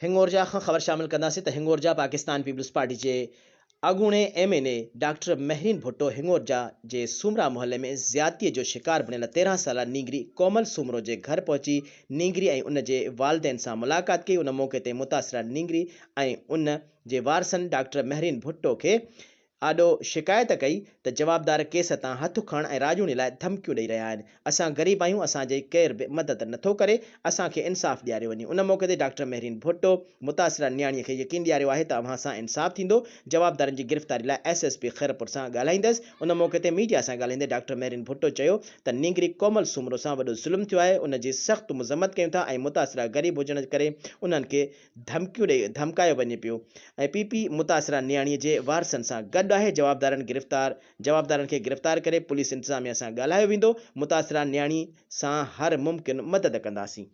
هنڱورجا کان خبر شامل ڪنداسين ته هنڱورجا پاڪستان پيپلز پارٽي جي اڳوڻي M N A doctor Mehreen Bhutto Hingorja جي سومرا محلي ۾ زيادتي جو شڪار بڻيل 13 سالا نينگري ڪومل سومرو جي گهر پهچي نينگري ۽ ان جي والدين سان ملاقات ڪئي ان موقعي تي متاثره نينگري ۽ ان جي وارثن ڊاڪٽر مهرين ڀٽو کي آڏو شڪايت ڪئي ته جوابدار ڪيس تان هٿ کڻڻ ۽ راڄوڻي لاء ڌمڪيون ڏئي رهيا آهن، اسان غريب آهيون اسان جي ڪير به مدد نٿو ڪري، اسان کي انصاف ڏياريو وڃي. ان موقعي تي ڊاڪٽر مهرين ڀٽو متاثره نياڻي کي يقين ڏياريو آهي ته اوهان سان انصاف ٿيندو، جوابدارن جي گرفتاري لاء ايس ايس پي خيرپور سان ڳالهائيندس. ان موقعي تي ميڊيا سان ڳالهائيندي ڊاڪٽر مهرين ڀٽو چيو ته نينگري ڪومل سومرو سان وڏو ظلم ٿيو آهي، ان جي سخت مذمت ڪيون ٿا ۽ متاثره غريب هجڻ ڪري انهن کي ڌمڪيون ڏئي ڌمڪايو وڃي پيو ۽ پي پي متاثره نياڻي جي وارثن سان گڏ آهي جوابدارن گرفتار جوابدارن کي گرفتار ڪري پوليس انتظاميا سان ڳالهايو ويندو متاثره نياڻي سان هر ممڪن مدد ڪنداسين.